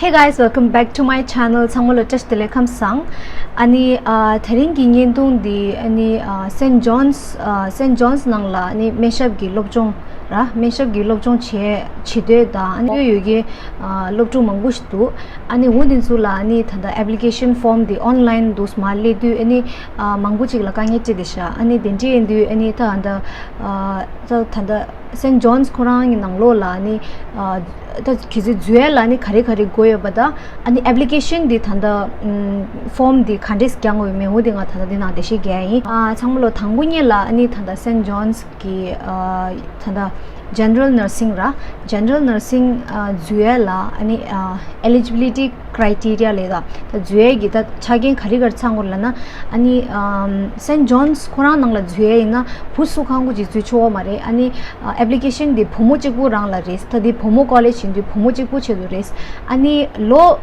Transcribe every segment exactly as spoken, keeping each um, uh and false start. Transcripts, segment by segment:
Hey guys, welcome back to my channel. ཚང་མ་ལ་བཀྲ་ཤིས་བདེ་ལེགས་ཁམས་བཟང་། ཨ་ནི་ཨ་དེ་རིང་གི་བརྙན་ཐུང་འདི་ཨ་ནི་ཨ་སེན་ཇོན་སི་ཨ་སེན་ཇོན་སི་ནང་ལ་ཨ་ནི་སྨན་ཞབས་ཀྱི་སློབ་སྦྱོང་ར་སྨན་ཞབས་ཀྱི་སློབ་སྦྱོང་བྱེད་བྱེད་འདོད་དང་ཨ་ནི་ཡོད་ཀྱི་ཨ་སློབ་ཕྲུག་མང་པོ་ཞིག་འདུག་ཨ་ནི་འོ་འདི་ཚོ་ལ་ཨ་ནི་ད་ལྟ་ཨེབ་ལི་ཀེ་ཤན་ཕོམ་འདི་ཨོན་ལན་དུ་མར་སླེབས་དུས་ཨ་ནི་ཨ་མང་པོ་ཅིག་ལ་དཀའ་ངལ་འཕྲད་བསྡད་ཤག་ཨ་ནི་དེ་འདྲ་ཡིན་དུས་ཨ་ནི་ད་ད་ད་ད་ད་ད། སེན་ཇོན་སི་ཁོ་རང་གི་ནང་ལོགས་ལ་ནི་ཨ་ད་གལ་སྲིད་འཛུལ་ཡ་ལ་ནི་ག་རེ་ག་རེ་དགོས་ཡོད་པ་དང་ཨ་ནི་ཨེབ་ལི་ཀེ་ཤན་འདི་ད་ལྟ་ཨམ་ཕོམ་འདི་ག་འདྲས་རྒྱག་དགོས་ཡོད་མེད་འོ་དེ་ང་ད་ལྟ་འདི་ནང་འགྲེལ་བཤད་རྒྱག་ཡ་ཡིན། ཨ་ཚང་མ་ལོ་དང་པོ་ཉིད་ལ་ཨ་ནི་ད་ལྟ་སེན་ཇོན་སི་གི་ཨ་ད་ལྟ་ཇེ་ནེ་རལ་ནར་སིང་ར་ཇེ་ནེ་རལ་ནར་སིང་ཨ་འཛུལ་ཡ་ལ་ཨ་ནི་ཨ་ཨེ་ལི་ཇི་བི་ལི་ཊི་ཀྲའི་ཊི་རི་ཡ་ལབ་ད་ད་འཛུལ་ཡས་ཀྱི་ད་ཆ་རྐྱེན་ག་རེ་ག་རེ་ཚང་དགོས་ལབ་ན་ཨ་ནི་ཨམ་སེན་ཇོན་སི་ཁོ་རང་ནང་ལ་འཛུལ་ཡས་ཡིན་ན་བུ་སུ་གང་གོ་ཅིག་འཛུལ་ཆོག་གི་མ་རེད། ཨ་ནི་ཨ་ཨེབ་ལི་ཀེ་ཤན་འདི་བུ་མོ་གཅིག་པུ་རང་ལ་རེད། ད་འདི་བུ་མོ་ཀོ་ལེཇ་ཡིན་དུས་བུ་མོ་གཅིག་པུ་ཆེད་དུ་རེད། ཨ་ནི་ལོ་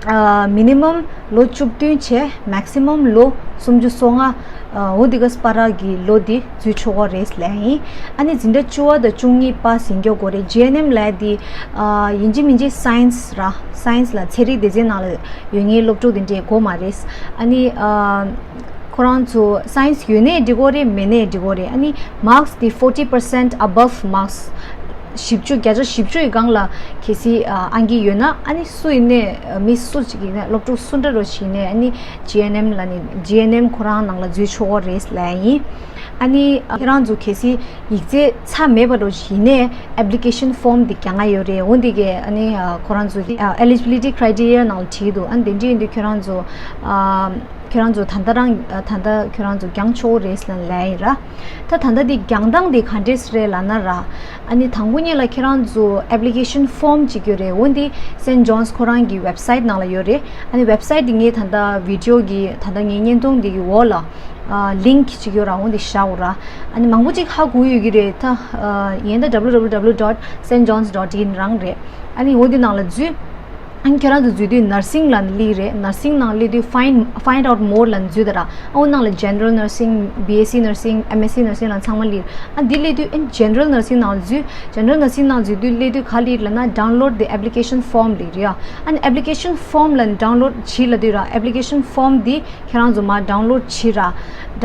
ཨ་མི་ནི་མམ་ལོ་བཅུ་བདུན་བྱས་མེག་སི་མམ་ལོ་སུམ་ཅུ་སོ་ལྔ་ཨ་འོ་འདི་ག་སྤར་གི་ལོ་འདི་འཛུལ་ཆོག་གི་རེད་ལབ་ཡིན། ཨ་ནི་འཛིན་གྲྭ་བཅུ་པ་དང་བཅུ་གཉིས་པ་ཟིན་རྒྱུ་དགོས་རེད། ཇི་ཨེན་ཨེམ་ལབ་ཡ་འདི་ཨ་ཡིན་གཅིག་མིན་གཅིག་སའེན་སི་ར་སའེན་སི་ལ་ཚན་རིག་སྡེ་ཚན་ནང་ལ་ཡོད་མཁན་སློབ་ཕྲུག་དེ་འདྲས་དགོས་མ་རེད། ཨ་ནི་ཨ་ཁོ་རང་ཚོ་སའེན་སི་ཡོད་ནའི་འགྲིག་གི་རེད། མེད་ནའི་འགྲིག་གི་རེད། ཨ་ནི་མཱག་སི་དེ་forty percent above marks བཞི་བཅུ་བརྒྱ་ཆ་བཞི་བཅུ་ཡི་སྒང་ལ་གལ་སྲིད་ཨ་ཨང་ཀི་ཡོད་ན་ཨ་ནི་སུ་ཡིན་ནའི་མི་སུ་གཅིག་ཡིན་ནའི་སློབ་ཕྲུག་སུ་འདྲ་རུ་ཞིག་ཡིན་ནའི་ཨ་ནི་ཇི་ཨེན་ཨེམ་ལ་ནི་ཇི་ཨེན་ཨེམ་ཁོ་རང་ནང་ལ་འཛུལ་ཆོག་གི་རེད་ལབ་ཡིན། ཨ་ནི་ཁྱེད་རང་ཚོ་གལ་སྲིད་ཡིག་ཚད་ཚ་མེད་པ་འདྲ་ཞིག་ཡིན་ནའི་ཨེབ་ལི་ཀེ་ཤན་ཕོམ་འདི་རྒྱག་ཡ་ཡོད་རེད། འོ་འདི་གས་ཨ་ནི་ཨ་ཁོ་རང་ཚོ་ཨ་ཨེ་ལི་ཇི་བི་ལི་ཊི་ཀྲའི་ཊི་རི་ཡ་ནང་ལ་བྲིས་འདུག་ཨ་ནི་དེ་འདྲ་ཡིན་དུས་ཁྱོད་རང་ཚོ་ཨ་ཁྱོད་རང་ཚོ་ད་ལྟ་རང་ཨ་ད་ལྟ་ཁྱོད་རང་ཚོ་རྒྱག་ཆོག་གི་རེད་ལབ་ཡིན་ར། ད་ད་ལྟ་འདི་རྒྱག་སྟངས་འདི་ག་འདྲས་རེད་ལབ་ན་ར། ཨ་ནི་དང་པོ་ཉིད་ལ་ཁྱེད་རང་ཚོ་ཨེབ་ལི་ཀེ་ཤན་ཕོམ་ཅིག་ཡོད་རེད། འོ་འདི་སེན་ཇོན་སི་ཁོ་རང་གི་ཝེབ་སའིཊ་ནང་ལ་ཡོད་རེད། ཨ་ནི་ཝེབ་སའིཊ་འདི་ངས་ད་ལྟ་བི་ཌི་ཡོ་གི་ད་ལྟ་ངའི་བརྙན་ཐུང་འདི་གི་འོག་ལ་ཨ་ལིང་ཅིག་ཡོད་ར། འོ་འདི་བཞག་འོ་ར། ཨ་ནི་མང་པོ་ཅིག་ཧ་གོ་ཡོད་ཀྱི་རེད། ད་ཨ་ཡན་ད་W W W dot saint johns dot in རང་རེད། ཨ་ནི་འོ་འདི་ནང་ལ་འཛུལ། ཨ་ནི་ཁྱེད་རང་ཚོ་འཛུལ་དུས་ནར་སིང་ལ་སླེབས་རེད། ནར་སིང་ནང་སླེབས་དུས་find find out more ལ་འཛུལ་ད་ར། ཨ་འོ་ནང་ལ་ཇེ་ནེ་རལ་ནར་སིང་བི་ཨེས་སི་ནར་སིང་ཨེམ་ཨེས་སི་ནར་སིང་ལ་ཚང་མ་སླེབས། ཨ་འདི་སླེབས་དུས་ཨ་ཇེ་ནེ་རལ་ནར་སིང་ནང་འཛུལ། ཇེ་ནེ་རལ་ནར་སིང་ནང་འཛུལ་དུས་སླེབས་དུས་ག་སླེབས་ལབ་ན་download the application form སླེབས་རེད་ཡ། ཨ་ནི་ཨེབ་ལི་ཀེ་ཤན་ཕོམ་ལ་download བྱེད་ལབ་དུས་ར་ཨེབ་ལི་ཀེ་ཤན་ཕོམ་འདི་ཁྱེད་རང་ཚོ་མར་download བྱེད་ར།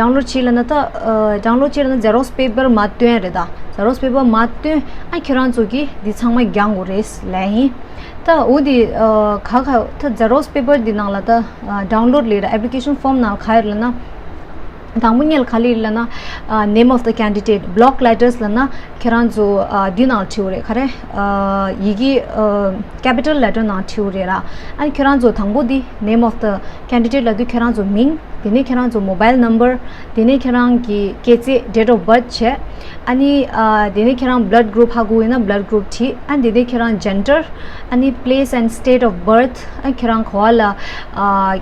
download བྱེད་ལབ་ན་ད་ཨ་download བྱེད་ལབ་ན་Xerox paper མར་སྟོན་རེད་ད། Xerox paper མར་སྟོན། ཨ་ཁྱེད་རང་ཚོ་གིས་འདི་ཚང་མ་རྒྱག་དགོས་རེད་ལབ་ཡིན། ད་འོ་འདི་ཨ་ག་ག་ད་Xerox paper འདི་ནང་ལ་ད་ཨ་download ལས་ར་application form ནང་ག་ཡོད་ལབ་ན། དང་པོ་ཉིད་ལ་ག་ལབ་ལབ་ན་ཨ་name of the candidate block letters ལབ་ན་ཁྱེད་རང་ཚོ་ཨ་འདི་ནང་བྲིས་པ་རེད། ག་རེ་ཨ་ཡི་གེ་ཨ་capital letter ནང་བྲིས་པ་རེད་ར། ཨ་ཁྱེད་རང་ཚོ་དང་པོ་འདི་name of the candidate ལབ་དུས་ཁྱེད་རང་ཚོ་མིང་། དེ་ནས་ཁྱེད་རང་ཚོ་mobile number། དེ་ནས་ཁྱེད་རང་གི་སྐྱེས་ཚེས་date of birth བྱས། ཨ་ནི་ཨ་དེ་ནས་ཁྱེད་རང་blood group ཧ་གོ་ཡིན་ན་blood group བྲིས། ཨ་དེ་ནས་ཁྱེད་རང་gender། ཨ་ནི་place and state of birth། ཨ་ཁྱེད་རང་ག་བ་ལ་ཨ་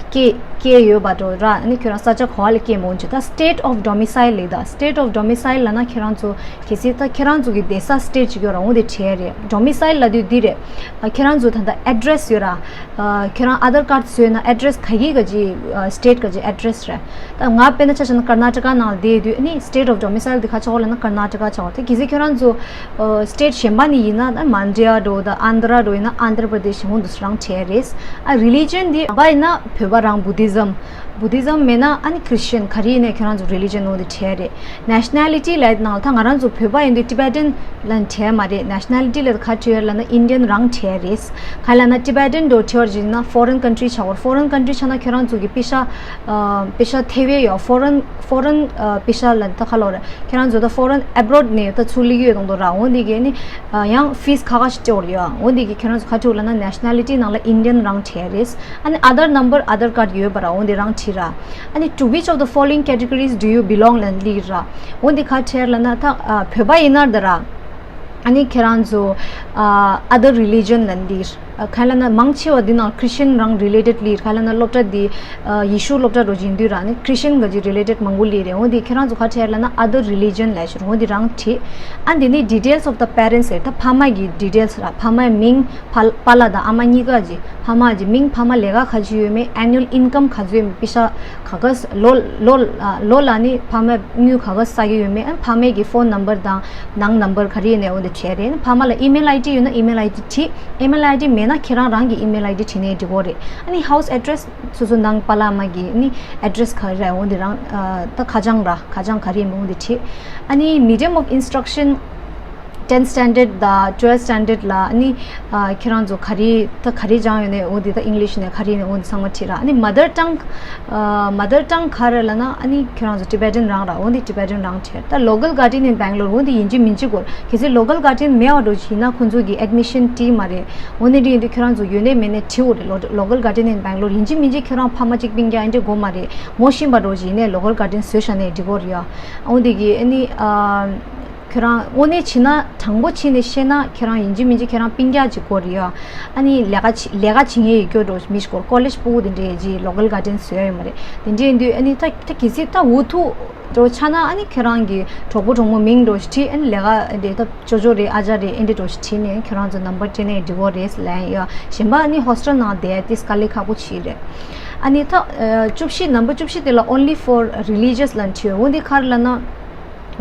སྐྱེས་སྐྱེས་ཡོད་པ་འགྲོ་ར། ཨ་ནི་ཁྱེད་རང་ས་ཆ་ག་བ་ལ་སྐྱེས་མོ་འཇི་ད་state of domicile ལས་ད། state of domicile ལབ་ན་ཁྱེད་རང་ཚོ་གལ་སྲིད་ད་ཁྱེད་རང་ཚོ་གི་བསྡད་ས་state ཅིག་ཡོད་ར་འོ་དེ་བྲིས་རེད། domicile ལབ་དུས་འདི་རེད། ཨ་ཁྱེད་རང་ཚོ་ད་ལྟ་address ཡོད་ར། ཨ་ཁྱེད་རང་Aadhaar card བཟོས་ན་address ག་གི་ག་ཅི་ཨ་state ག་ཅི་address རེད། ད་ང་དཔེར་ན་ཆ་བཞག་ན་ཀར་ན་ཊ་ཀ་ནང་བསྡད་དུས་ཨ་ནི་state of domicile འདི་ག་ཆགས་ལབ་ན་ཀར་ན་ཊ་ཀ་ཆགས། དེ་གལ་སྲིད་ཁྱེད་རང་ཚོ་ཨ་state གཞན་པ་ནས་ཡིན་ན་ད་མནྡྷ་འགྲོ་ད་ཨནྡྲ་འགྲོ་ཡིན་ན་Andhra Pradesh འོ་འདུག་སེ་རང་བྲིས་རེད། ཨ་religion འདི་བོད་པ་ཡིན་ན་བོད་པ་རང་Buddhism། Buddhism མེད་ན་ཨ་ནི་Christian ག་རེ་ཡིན་ནའི་ཁྱེད་རང་ཚོ་religion འོ་འདི་བྲིས་རེད། nationality ལབ་ནང་ད་ང་རང་ཚོ་བོད་པ་ཡིན་དུས་Tibetan ལབ་བྲིས་མ་རེད། nationality ལབ་ག་བྲིས་ལབ་ན་Indian རང་བྲིས་རེད། ག་ལབ་ན་Tibetan འགྲོ་བྲིས་ཡིན་ན་foreign country ཆགས་པ་རེད། foreign country ཆགས་ན་ཁྱེད་རང་ཚོ་གི་པེ་ཤ་ཨ་པེ་ཤ་ཐེ་བའི་ཡོད་foreign foreign ཨ་པེ་ཤ་ལབ་ད་ག་ལབ་རེད། ཁྱེད་རང་ཚོ་ད་foreign abroad ནས་ད་ཚུར་སླེབས་ཀྱི་ཡོད་དང་དུ་ར། འོ་འདི་གི་ནི་ཨ་ཡང་fees ཁ་ཁ་ཞིག་སྤྲད་ཡོད། འོ་འདི་གི་ཁྱེད་རང་ཚོ་ག་བྲིས་ལབ་ན་nationality ནང་ལ་Indian རང་བྲིས་རེད། ཨ་ནི་Aadhaar number Aadhaar card ཡོད་པ་ར་འོ་འདི་རང་བྲིས་ར། ཨ་ནི་to which of the following categories do you belong ལབ་ལི་ར། འོ་འདི་ག་བྲིས་ལབ་ན་ད་ཨ་བོད་པ་ཡིན་ན་ད་ར། ཨ་ནི་ཁྱེད་རང་ཚོ་ཨ་other religion ལབ་ལི་ར། ག་ལབ་ན་མང་ཆེ་བ་འདི་ནང་Christian རང་related ལི་ར། ག་ལབ་ན་སློབ་གྲྭ་འདི་ཨ་ཡེ་ཤུ་སློབ་གྲྭ་རུ་ཡིན་དུས་ར་ནི་Christian ག་ཅི་related མང་པོ་ལི་རེད། འོ་འདི་ཁྱེད་རང་ཚོ་ག་བྲིས་ལབ་ན་other religion ལབ་ཞུ་ར། འོ་འདི་རང་བྲིས། ཨ་འདི་ནི་details of the parents ཟེར་ད་ཕ་མ་གི་details ར། ཕ་མའི་མིང་། ཕ་པཱ་ལགས་དང་ཨ་མ་གཉིས་ཀ་ཅིག་ཕ་མ་ཅིག་མིང་། ཕ་མ་ལས་ཀ་ག་ཅི་ཡོད་མེད། annual income ག་ཚོད་ཡོད་མེད། པེ་ཤ་ག་ག་ལོ་ལོ་ལོ་ལ་ནི་ཕ་མ་དངུལ་ག་ག་བསགས་ཀྱི་ཡོད་མེད། ཨ་ཕ་མའི་གི་phone number དང་ནང་number ག་རེ་ཡིན་ནའི་འོ་འདི་ བྱས་རེད། ཕ་མ་ལ་email ID ཡོད་ན་email ID བྲིས། email ID མེད་ན་ཁྱེད་རང་རང་གི་email ID བྲིས་ནས་འབྲི་དགོས་རེད། ཨ་ནི་house address སོ་སོ་ནང་པ་ལགས་མ་གི་ནི་address ག་རེ་རེད། འོ་འདི་རང་ད་ཁ་བྱང་ར་ཁ་བྱང་ག་རེ་ཡིན་པ་འོ་འདི་བྲིས། ཨ་ནི་medium of instruction ten standard དང་twelve standard ལ་ཨ་ནི་ཁྱེད་རང་ཚོ་ག་རེ་ད་ག་རེ་སྦྱངས་ཡོད་ནས་འོ་འདི་ད་English ནས་ག་རེ་ཡིན་ནས་འོ་འདི་ཚང་མ་བྲིས་ར། ཨ་ནི་mother tongue mother tongue ག་རེ་ལབ་ན་ཨ་ནི་ཁྱེད་རང་ཚོ་Tibetan རང་ར་འོ་འདི་Tibetan རང་བྲིས། ད་local guardian in Bangalore འོ་འདི་ཡིན་གཅིག་མིན་གཅིག་དགོས། གལ་སྲིད་local guardian མེད་པ་འདྲ་ཞིག་ཡིན་ན་ཁོང་ཚོ་གི་admission བྲིས་མ་རེད། འོ་ནི་འདྲ་ཡིན་དུས་ཁྱེད་རང་ཚོ་ཡོད་ནས་མེད་ནས་བྲིས་འོ་རེད། Lo- local guardian in Bangalore ཡིན་གཅིག་མིན་གཅིག་ཁྱེད་རང་ཕ་མ་གཅིག་སྤུན་ཀྱག་ཨེ་འདྲ་དགོས་མ་རེད། མོ་ཤིམ་པ་འདྲ་ཞིག་ཡིན་ནས་local guardian བཟོས་བཞག་ནས་འགྲིག་གོ་རེད་ཡ། འོ་འདི་གི་ཨ་ནི་ཨ་ཁྱེད་རང་དངོས་གནས་བྱས་ན་དྲང་པོ་བྱས་ནས་བཤད་ན་ཁྱེད་རང་ཡིན་གཅིག་མིན་གཅིག་ཁྱེད་རང་སྤུན་ཀྱག་ཅིག་དགོས་རེད་ཡ། ཨ་ནི་ལས་ཀ་བྱེད་ལས་ཀ་བྱེད་མཁན་ཡོད་རྒྱུ་འདྲ་མི་ཞིག་དགོས། college སྤུ་གུ་དེ་འདྲས་ཀྱི་local guardian བཟོས་ཡོད་མ་རེད། དེ་འདྲས་ཡིན་དུས་ཨ་ནི་ད་ད་གལ་སྲིད་ད་འུ་ཐུག་འགྲོ་ཆགས་ན་ཨ་ནི་ཁྱེད་རང་གི་གྲོགས་པོ་གྲོགས་མོ་མིང་འདྲ་ཞིག་བྲིས། ཨ་ནི་ལས་ཀ་འདི་ད་ཅོ་ཅོ་རེད་ཨ་ཅག་རེད་ཨེ་འདྲ་འདྲ་ཞིག་བྲིས་ནས་ཁྱེད་རང་ཚོ་number སྤྲད་ནས་འགྲིག་གོ་རེད་ལབ་ཡ། གཞན་པ་ཨ་ནི་hostel ནང་བསྡད་དེ་དཀའ་ལས་ཁག་པོ་ཞིག་རེད། ཨ་ནི་ད་ཨ་བཅུ་བཞི་number བཅུ་བཞི་དེ་ལ་only for religious ལབ་བྲིས་ཡོད། འོ་འདི་ག་རེ་ལབ་ན།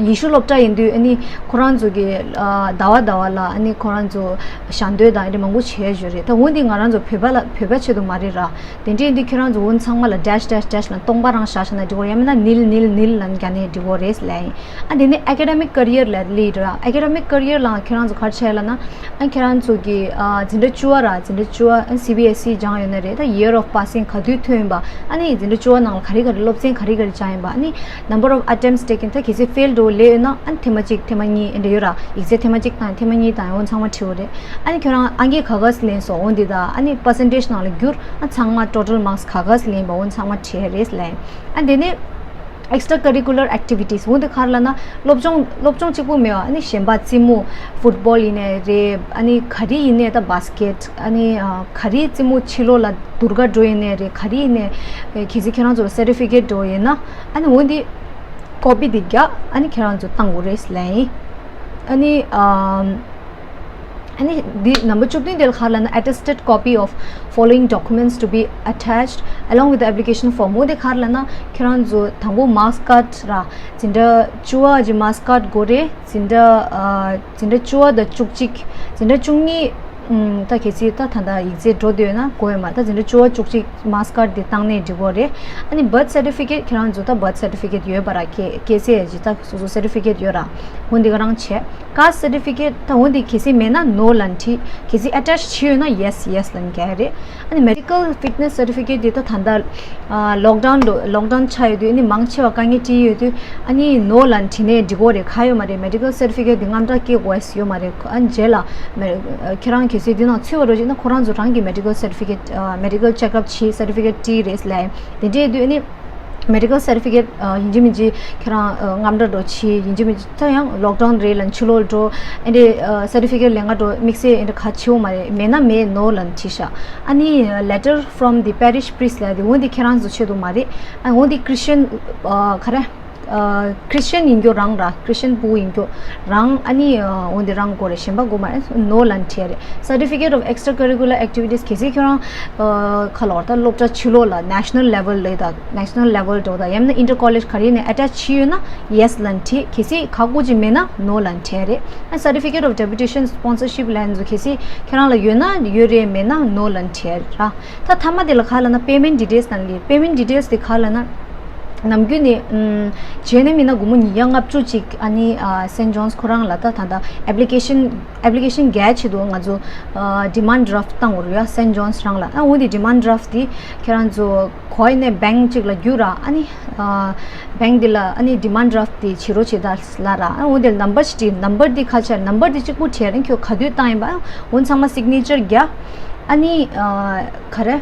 ཡེ་ཤུ་སློབ་གྲྭ་ཡིན་དུས་ཨ་ནི་ཁོ་རང་ཚོ་གི་ཨ་ཟླ་བ་ཟླ་བ་ལ་ཨ་ནི་ཁོ་རང་ཚོ་ཞལ་འདོན་དང་ཨེ་འདྲ་མང་པོ་བྱས་ཡོད་རེད། ད་འོ་འདི་ང་རང་ཚོ་བོད་པ་ལ་བོད་པ་ཆེད་དུ་མ་རེད་ར། དེ་འདྲས་ཡིན་དུས་ཁྱེད་རང་ཚོ་འོ་ཚང་མ་ལ་dash dash dash ལ་སྟོང་པ་རང་བཞག་བཞག་ན་འགྲིག་གོ་རེད། ཡང་མིན་ན་nil nil nil ལབ་རྒྱག་ནས་འགྲིག་གོ་རེད་ལབ་ཡིན། ཨ་དེ་ནས་academic career ལ་སླེབས་ར། academic career ལའང་ཁྱེད་རང་ཚོ་ག་རེ་བྱས་ལབ་ན། ཨ་ཁྱེད་རང་ཚོ་གི་ཨ་འཛིན་གྲྭ་བཅུ་པ་ར་འཛིན་གྲྭ་བཅུ་པ་ཨ་CBSE སྦྱངས་ཡོད་ན་རེད། ད་year of passing ག་དུས་ཐོན་ཡིན་པ། ཨ་ནི་འཛིན་གྲྭ་བཅུ་པ་ནང་ལ་ག་རེ་ག་རེ་སློབ་ཚན་ག་རེ་ག་རེ་སྦྱངས་ཡིན་པ། ཨ་ནི་number of attempts taken ད་གལ་སྲིད་fail འགྲོ་ལས་ཡོད་ན་ཨ་ནི་ཐེངས་མ་གཅིག་ཐེངས་མ་གཉིས་ཨེ་འདྲ་ཡོད་ར། ཡིག་ཚད་ཐེངས་མ་གཅིག་དང་ཐེངས་མ་གཉིས་དང་འོ་ཚང་མ་བྲིས་པ་རེད། ཨ་ནི་ཁྱོད་རང་ཨང་ཀི་ག་ག་ལེན་སོང་འོ་འདི་ད་ཨ་ནི་percentage ནང་ལ་བསྒྱུར། ཨ་ཚང་མ་total marks ག་ག་ལེན་པ་འོ་ཚང་མ་བྲིས་རེད་ལབ་ཡིན། ཨ་དེ་ནས་extra curricular activities འོ་འདི་ག་རེ་ལབ་ན་སློབ་སྦྱོང་སློབ་སྦྱོང་གཅིག་པུ་མེད་པ། ཨ་ནི་གཞན་པ་རྩེད་མོ་football ཡིན་ནའི་རེད། ཨ་ནི་ག་རེ་ཡིན་ནའི་ད་basket ཨ་ནི་ཨ་ག་རེ་རྩེད་མོ་ཕྱི་ལོགས་ལ་དུར་ཀ་འགྲོ་ཡིན་ནའི་རེད། ག་རེ་ཡིན་ནའི་ཨེ་གལ་སྲིད་ཁྱེད་རང་ཚོ་ལ་certificate འགྲོ་ཡིན་ན་ཨ་ནི་འོ་འདི་copy འདི་རྒྱག་ཨ་ནི་ཁྱེད་རང་ཚོ་བཏང་དགོས་རེད་ལབ་ཡིན། ཨ་ནི་ཨམ། ཨ་ནི་འདི་number བཅུ་བདུན་དེ་ལ་ག་རེ་ལབ་ན attested copy of following documents to be attached along with the application form འོ་དེ་ག་རེ་ལབ་ན་ཁྱེད་རང་ཚོ་དང་པོ་marks card ར། འཛིན་གྲྭ་བཅུ་པ་གི་marks card དགོས་རེད། འཛིན་གྲྭ་ཨ་འཛིན་གྲྭ་བཅུ་པ་དང་བཅུ་གཅིག་འཛིན་གྲྭ་བཅུ་གཉིས་ཨམ། ད་གལ་སྲིད་ད་ད་ལྟ་ཡིག་ཚད་འགྲོ་འདོད་ན་དགོས་ཡོད་མ་རེད། ད་འཛིན་གྲྭ་བཅུ་པ་བཅུ་གཅིག marks card དེ་བཏང་ནས་འགྲིག་གོ་རེད། ཨ་ནི་birth certificate ཁྱེད་རང་ཚོ་ད་birth certificate ཡོད་པ་ར། སྐྱེས་སྐྱེས་ཚེས་ཀྱི་ད་སོ་སོ་certificate ཡོད་ར། འོ་འདི་ག་རང་བྱས། caste certificate ད་འོ་འདི་གལ་སྲིད་མེད་ན་no ལབ་བྲིས། གལ་སྲིད་attach བྱས་ཡོད་ན་yes yes ལབ་རྒྱག་ཡ་རེད། ཨ་ནི་medical fitness certificate འདི་ད་ད་ལྟ་ཨ་lockdown ལོ་lockdown ཆགས་ཡོད་དུས་ཨ་ནི་མང་ཆེ་བ་དཀའ་ངལ་འཕྲད་ཡོད་དུས་ཨ་ནི་no ལབ་བྲིས་ནས་འགྲིག་གོ་རེད། ག་ཡོད་མ་རེད། medical certificate འདི་དངངས་སྐྲག་སྐྱེ་དགོས་ཡོད་མ་རེད། ཨ་ནི་རྗེས་ལ་མེ་ཁྱེད་རང་གལ་སྲིད་འདི་ནང་ཚུད་པ་འགྲོ་ཅིག་ན་ཁོ་རང་ཚོ་རང་གི་medical certificate ཨ་medical checkup བྱེད་certificate སྤྲད་རེད་ལབ་དེ་འདྲས་དུས་ཨ་ནི། medical certificate ཡིན་གཅིག་མིན་གཅིག་ཁྱེད་རང་དངངས་སྐྲག་འགྲོ་ཆེ་ཡིན་གཅིག་མིན་གཅིག་ད་ཡང་lockdown རེད་ལ་ཕྱི་ལོགས་འགྲོ་ཨེ་འདྲས་certificate ལེན་ག་འགྲོ་དམིགས་བསལ་ཨེ་འདྲ་ག་བྱེད་འོ་མ་རེད། མེད་ན་མེད་no ལབ་བྲིས་ཤག་ཨ་ནི་letter from the parish priest ལབ་དེ་འོ་འདི་ཁྱེད་རང་ཚོ་ཆེད་དུ་མ་རེད། ཨ་འོ་འདི་Christian ག་རེ་Christian ཡིན་རྒྱུ་རང་ར། Christian བུ་ཡིན་རྒྱུ་རང་ཨ་ནི་འོ་འདི་རང་དགོས་རེད། གཞན་པ་དགོས་མ་རེད། no ལབ་བྲིས་རེད། certificate of extra curricular activities གལ་སྲིད་ཁྱོད་རང་ཁ་ལོར་ད་སློབ་གྲྭ་ཕྱི་ལོགས་ལ་national level ལས་ད་national level འགྲོ་ད་ཡང་ན་inter college ག་རེ་ནས་attach བྱས་ཡོད་ན་yes ལབ་བྲིས། གལ་སྲིད་ག་གོ་ཅིག་མེད་ན་no ལབ་བྲིས་རེད། ཨ་certificate of deputation sponsorship ལབ་ཚོ་གལ་སྲིད་ཁྱེད་རང་ལ་ཡོད་ན་ཡོད་རེད། མེད་ན་no ལབ་བྲིས་ར། ད་མཐའ་མ་དེ་ལ་ག་ལབ་ན་payment details དང་ལི་payment details དེ་ག་ལབ་ན། ནམ་རྒྱུན་ནས་ཨམ་བྱས་ནས་མིན་ན་སྒོར་མོ་ཉིས་བརྒྱ་ལྔ་བཅུ་ཅིག་ཨ་ནི་ཨ་Saint John's ཁོ་རང་ལ་ད་ད་ད་application application རྒྱག་ཆེད་དུ་ང་ཚོ་ཨ་demand draft བཏང་དགོས་རེད་ཡ། Saint John's རང་ལ། ཨ་འོ་འདི་demand draft དེ་ཁྱེད་རང་ཚོ་གོ་ཡི་ནས་bank གཅིག་ལ་བསྒྱུར་ར། ཨ་ནི་ཨ་bank འདི་ལ་ཨ་ནི་demand draft དེ་བྱེད་རོགས་བྱེད་ད་ལབ་ར། ཨ་འོ་འདི་ལ་number ཅིག་བྲིས། number འདི་ཁ་ཆེ་number འདི་གཅིག་པུ་བྲིས་ར། ཁྱོད་ག་དུས་བཏང་ཡིན་པ་ཨ་འོ་ཚང་མ་signature རྒྱག་ཨ་ནི་ཨ་ག་རེ།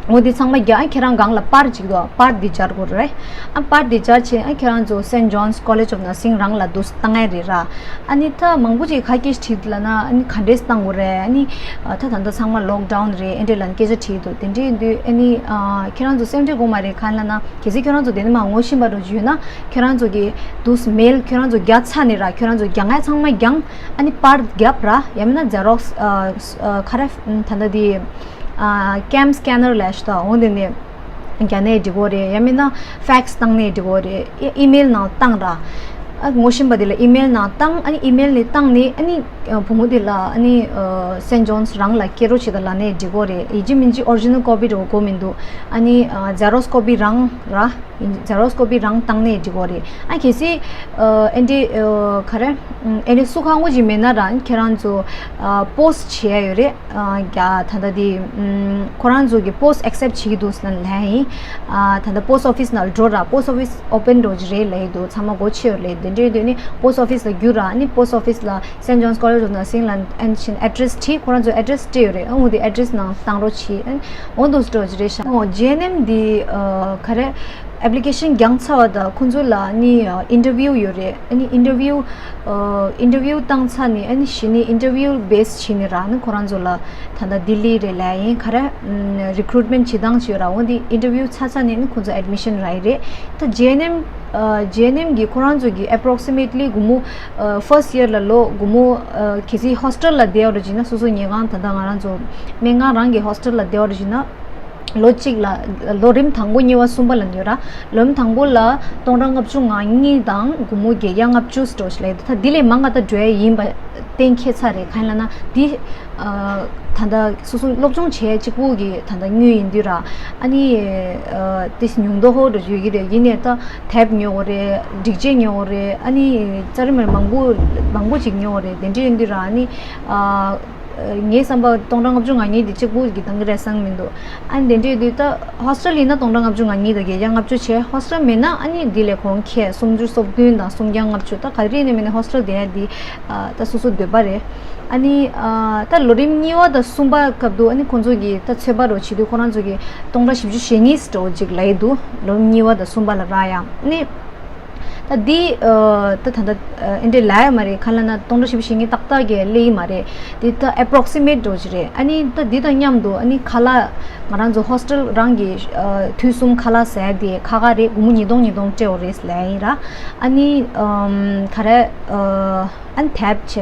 འོ་འདི་ཚང་མ་རྒྱག་ཨ་ཁྱེད་རང་སྒང་ལ་པར་ཅིག་འདུག་པར་འདི་སྦྱར་དགོས་རེད། ཨ་པར་འདི་སྦྱར་བྱས་ཨ་ཁྱེད་རང་ཚོ་Saint John's College of Nursing རང་ལ་འདུག་བཏང་ཡ་རེད་ར། ཨ་ནི་ད་མང་པོ་ཅིག་ཁ་སྐད་ཞིག་དྲིས་འདུག་ལབ་ན་ཨ་ནི་ག་འདྲས་བཏང་དགོས་རེད། ཨ་ནི་ཨ་ད་ད་ལྟ་ཚང་མ་lockdown རེད་ཨེ་འདྲས་ལབ་ནས་སྐད་ཆ་དྲིས་འདུག་དེ་འདྲས་ཡིན་དུས་ཨ་ནི་ཨ་ཁྱེད་རང་ཚོ་སེམས་ཁྲལ་དགོས་མ་རེད། གང་ལབ་ན་གལ་སྲིད་ཁྱེད་རང་ཚོ་དེ་ནས་མ་ངོ་ཤེས་པ་འདྲ་ཅིག་ཡོད་ན་ཁྱེད་རང་ཚོ་གི་འདུག mail ཁྱེད་རང་ཚོ་རྒྱག་ཚར་ནས་ར་ཁྱེད་རང་ཚོ་རྒྱག་མཁན་ཚང་མ་རྒྱག་ཨ་ནི་པར་རྒྱབ་ར། ཡང་མིན་ན་Xerox ཨ་ཨ་ག་རེ་ད་ལྟ་དེ་ཨ་cam scanner ལབ་ཤག་འོ་དེ་ནས་རྒྱག་ནའི་འགྲིག་གོ་རེད། ཡང་མིན་ན་fax བཏང་ནའི་འགྲིག་གོ་རེད། ཨི་ཨི་མེལ་ནང་བཏང་ར། ཨ་ངོ་ཤེས་པ་དེ་ལ་ཨི་མེལ་ནང་བཏང་། ཨ་ནི་ཨི་མེལ་ནས་བཏང་ནས་ཨ་ནི་ཨ་བུ་མོ་དེ་ལ་ཨ་ནི་ཨ་སེན་ཇོན་སི་རང་ལ་སྐྱེལ་རོགས་བྱེད་དང་ལབ་ནས་འགྲིག་གོ་རེད། ཡིན་གཅིག་མིན་གཅིག་ཨོ་རི་ཇི་ནལ་ཀོ་པི་འདྲ་བོ་དགོས་མི་འདུག་ཨ་ནི་ཨ་ཛེ་རོག་སི་ཀོ་པི་རང་ར། ཛེ་རོག་སི་ཀོ་པི་རང་བཏང་ནས་འགྲིག་གོ་རེད། ཨ་གལ་སྲིད་ཨ་ཨེ་འདྲས་ཨ་ག་རེ་ཨ་ཨེ་འདྲས་སུ་གང་དགོས་ཅིག་མེད་ན་ར། ཁྱེད་རང་ཚོ་ཨ་པོ་སི་ཊི་བྱེད་ཡ་ཡོད་རེད། ཨ་རྒྱ་ད་ལྟ་དེ་ཨམ་ཁོ་རང་ཚོ་གི་པོ་སི་ཊི་ཨེག་སེབ་ཊི་བྱེད་ཀྱི་འདུག་ཟེར་ལབ་ཡིན། ཨ་ད་ལྟ་པོ་སི་ཊི་ཨོ་ཕི་སི་ནང་འགྲོ་ར། པོ་སི་ཊི་ཨོ་ཕི་སི་ཨོ་པན་འགྲོ་གི་རེད་ལབ་ཡི་འདུག་ཚང་མ་སྒོ་ཕྱེ་ཡོད་རེད། དེ་འདྲའི་དུས་ནི་པོ་སི་ཊི་ཨོ་ཕི་སི་ལ་རྒྱུགས་ར། ཨ་ནི་པོ་སི་ཊི་ཨོ་ཕི་སི་ལ་Saint John's College of Nursing ལ་ཨན་ཕྱིན་ཨེ་ཌི་རེ་སི་བྲིས། ཁོ་རང་ཚོ་ཨེ་ཌི་རེ་སི་སྤྲད་ཡོད་རེད། ཨ་འོ་དེ་ཨེ་ཌི་རེ་སི་ནང་བཏང་རོགས་བྱེད། ཨ་འོ་འདུག་སྤྲོ་ཅི་རེད་ཤག་ཨོ་ཇི་ཨེན་ཨེམ་འདི་ཨ་ག་རེ་ཨེབ་ལི་ཀེ་ཤན་བརྒྱངས་ཚར་བ་དང་ཁོང་ཚོ་ལ་ནི་ཨ་ཨིན་ཊར་བིའུ་ཡོད་རེད། ཨ་ནི་ཨིན་ཊར་བིའུ་ཨ་ཨིན་ཊར་བིའུ་བཏང་ཚར་ནས་ཨ་ནི་གཞི་ནས་ཨིན་ཊར་བིའུ་བེ་སི་བྱས་ནས་ར། ཨ་ནི་ཁོ་རང་ཚོ་ལ་ད་ལྟ་ལྡི་ལི་རེད་ལབ་ཡིན། ག་རེ་རི་ཀུ་རུཊ་མེན་ཊི་བྱེད་སྟངས་ཅིག་ཡོད་ར། འོ་འདི་ཨིན་ཊར་བིའུ་ཚར་ཚར་ནས་ཨ་ནི་ཁོང་ཚོ་ཨེ་ཌི་མི་ཤན་རག་གི་རེད། ད་ཇི་ཨེན་ཨེམ་ཨ་ཇི་ཨེན་ཨེམ་གི་ཁོ་རང་ཚོ་གི་ཨེ་པོ་རོག་སི་མེ་ཊི་ལི་སྒོར་མོ་ཨ་ཕར་སི་ཊི་ཡར་ལ་ལོ་སྒོར་མོ་ཨ་གལ་སྲིད་ཧོ་སི་ཊལ་ལ་བསྡད་ཡོད་རེད་ཅེ་ན། སོ་སོ་ཉལ་ཁང་ད་ལྟ་ང་རང་ཚོ་སྨན་ཁང་རང་གི་ཧོ་སི་ཊལ་ལ་བསྡད་ཡོད་རེད་ཅེ་ན། ལོ་གཅིག་ལ་ལོ་རིམ་དང་པོ་གཉིས་པ་གསུམ་པ་ལ་ཡོད་ར། ལོ་རིམ་དང་པོ་ལ་སྟོང་ཕྲག་ལྔ་བཅུ་ང་གཉིས་དང་སྒོར་མོ་བརྒྱད་བརྒྱ་ལྔ་བཅུ་ཙམ་ཞིག་ལ་ཡོད། ད་འདི་ལས་མང་ག་ད་འགྲོ་ཡ་ཡིན་པ་གཏན་འཁེལ་ཚར་རེད། གང་ཡིན་ལབ་ན་འདི་ཨ་ད་ལྟ་སོ་སོ་སློབ་སྦྱོང་བྱས་གཅིག་པུ་གི་ད་ལྟ་དངུལ་ཡིན་དུས་ར། ཨ་ནི་ཨ་ཏིས་ཉུང་མདོག་ཧོ་འདྲ་ཡོད་ཀྱི་རེད། ཡིན་ནའི་ད་དེབ་ཉོ་དགོས་རེད། སྒྲིག་ཆས་ཉོ་དགོས་རེད། ཨ་ནི་རྩ་རི་མ་རི་མང་པོ་མང་པོ་ཅིག་ཉོ་དགོས་རེད། དེ་འདྲ་ཡིན་དུས་ར། ཨ་ནི་ཨ་ངའི་བསམ་པ་སྟོང་ཕྲག་ལྔ་བཅུ་ང་གཉིས་དེ་གཅིག་པུ་གི་འདང་གི་རེད་བསམ་མི་འདུག་ཨ་ནི་དེ་འདྲ་ཡིན་དུས་ད་ཧོ་སི་ཊལ་ཡིན་ན་སྟོང་ཕྲག་ལྔ་བཅུ་ང་གཉིས་དང་བརྒྱད་བརྒྱ་ལྔ་བཅུ་བྱས། ཧོ་སི་ཊལ་མེད་ན་ཨ་ནི་འདི་ལས་གོང་ཁེ་སུམ་ཅུ་སོ་བདུན་དང་སུམ་བརྒྱ་ལྔ་བཅུ། ད་ག་རེ་ནས་མིན་ན་ཧོ་སི་ཊལ་བསྡད་ཡ་འདི་ཨ་ད་སོ་སོ་འདོད་པ་རེད། ཨ་ནི་ཨ་ད་ལོ་རིམ་གཉིས་པ་དང་གསུམ་པ་སྐབས་དུ་ཨ་ནི་ཁོང་ཚོ་གིས་ད་ཚོད་དཔག་རོགས་བྱེད་དུས་ཁོ་རང་ཚོ་གིས་སྟོང་ཕྲག་བཞི་བཅུ་ཞེ་གཉིས་ཙམ་ཅིག་ལབ་ཡི་འདུག་ལོ་རིམ་གཉིས་པ་དང་གསུམ་པ་ལ་རག་ཡ། ཨ་ནི་ད་འདི་ཨ་ད་ད་ད་ཨ་ཨེ་འདྲས་ལབ་ཡ་མ་རེད། གང་ལབ་ན་སྟོང་ཕྲག་བཞི་བཅུ་ཞེ་གཉིས་ཏག་ཏག་གི་སླེབས་ཡི་མ་རེད། འདི་ད་ཨེ་པོ་རོག་སི་མེ་ཊི་འདྲ་བོ་ཅིག་རེད། ཨ་ནི་ད་འདི་དང་མཉམ་དུ་ཨ་ནི་ཁ་ལག་ང་རང་ཚོ་ཧོ་སི་ཊལ་རང་གི་ཨ་དུས་གསུམ་ཁ་ལག་ཟ་ཡ་དེ་ཁ་ཁ་རེད། སྒོར་མོ་ཉིས་སྟོང་ཉིས་སྟོང་སྤྲད་དགོས་རེད་ལབ་ཡིན་ར། ཨ་ནི་ཨམ་ག་རེ་ཨ་ཨ་ནི་དེབ་བྱས་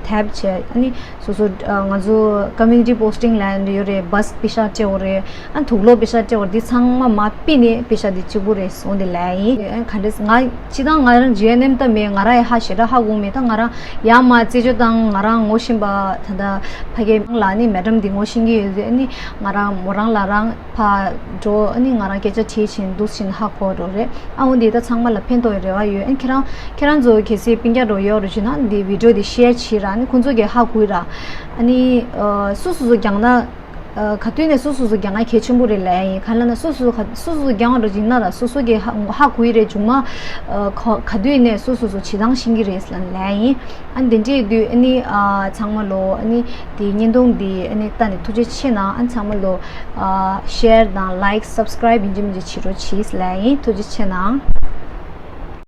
དེབ་བྱས། ཨ་ནི་སོ་སོ་ཨ་ང་ཚོ་ཀོ་མུ་ནི་ཊི་པོ་སི་ཊིང་ལབ་ཡ་འདྲ་ཡོད་རེད། བྷ་སི་པེ་ཤག་སྤྲད་དགོས་རེད། ཨ་དུག་ལོག་པེ་ཤག་སྤྲད་དགོས་རེད། འདི་ཚང་མ་མ་ཕུད་ནས་པེ་ཤག་འདི་གཅིག་པུ་རེད་གསུངས་ཏེ་ལབ་ཡིན། ཨ་ག་འདྲས་ང་སྤྱིར་བཏང་ང་རང་ཇི་ཨེན་ཨེམ་ད་མེད། ང་རང་ཡང་ཧ་ཞེ་དྲག་ཧ་གོ་མེད། ད་ང་རང་ཡར་མར་རྩད་གཅོད་བཏང་། ང་རང་ངོ་ཤེས་པ་ད་ལྟ་ཕ་གི་ལ་ནི་མེ་ཌམ་འདི་ངོ་ཤེས་ཀྱི་ཡོད་རེད། ཨ་ནི་ང་རང་མོ་རང་ལ་རང་ཕར་འགྲོ། ཨ་ནི་ང་རང་སྐད་ཆ་དྲིས་བྱས་འདུག་བྱས་ཧ་གོ་འགྲོ་རེད། ཨ་འོ་འདི་ད་ཚང་མ་ལ་ཕན་ཐོགས་ཡ་རེ་བ་ཡོད། ཨ་ཁྱེད་རང་ཁྱེད་རང་ཚོ་གལ་སྲིད་སྤུན་ཀྱག་འདྲ་བོ་ཡོད་རེད་ཅེ་ན་འདི་བི་ཌི་ཡོ་འདི་ཤེར་བྱེད་ར། ཨ་ནི་ཁོང་ཚོ་གིས་ཧ་གོ་ཡི་ར། ཨ་ནི་ཨ་སུ་སུ་སུ་རྒྱང་ན་ཨ་ག་དུས་ནས་སུ་སུ་སུ་རྒྱང་ན་གལ་ཆེན་པོ་རེད་ལབ་ཡ་ཡིན། གང་ལབ་ན་སུ་སུ་ག་སུ་སུ་སུ་རྒྱང་བ་འདྲ་ཅིག་ཡིན་ན་ར་སོ་སོ་གིས་ཧ་ཧ་གོ་ཡི་རེད། མཇུག་མ་ཨ་ག་ག་དུས་ནས་སུ་སུ་སུ་བྱེད་སྟངས་ཤེས་ཀྱི་རེད་ལབ་ཡ་ཡིན། ཨ་ནི་དེ་འདྲ་ཡིན་དུས་ཨ་ནི་ཨ་ཚང་མ་ལོ་ཨ་ནི་དེ་བརྙན་ཐུང་འདི་ཨ་ནི་ལྟ་ནས་ཐུགས་རྗེ་ཆེ་གནང་། ཨ་ནི་ཚང་མ་ལོ་ཨ་ཤེར་དང་ལའིཀ་སབ་སི་ཀ་རའིབ་ཡིན་གཅིག་མིན་གཅིག་བྱེད་རོགས་གྱིས་ལབ་ཡ་ཡིན། ཐུགས་རྗེ་ཆེ་གནང་།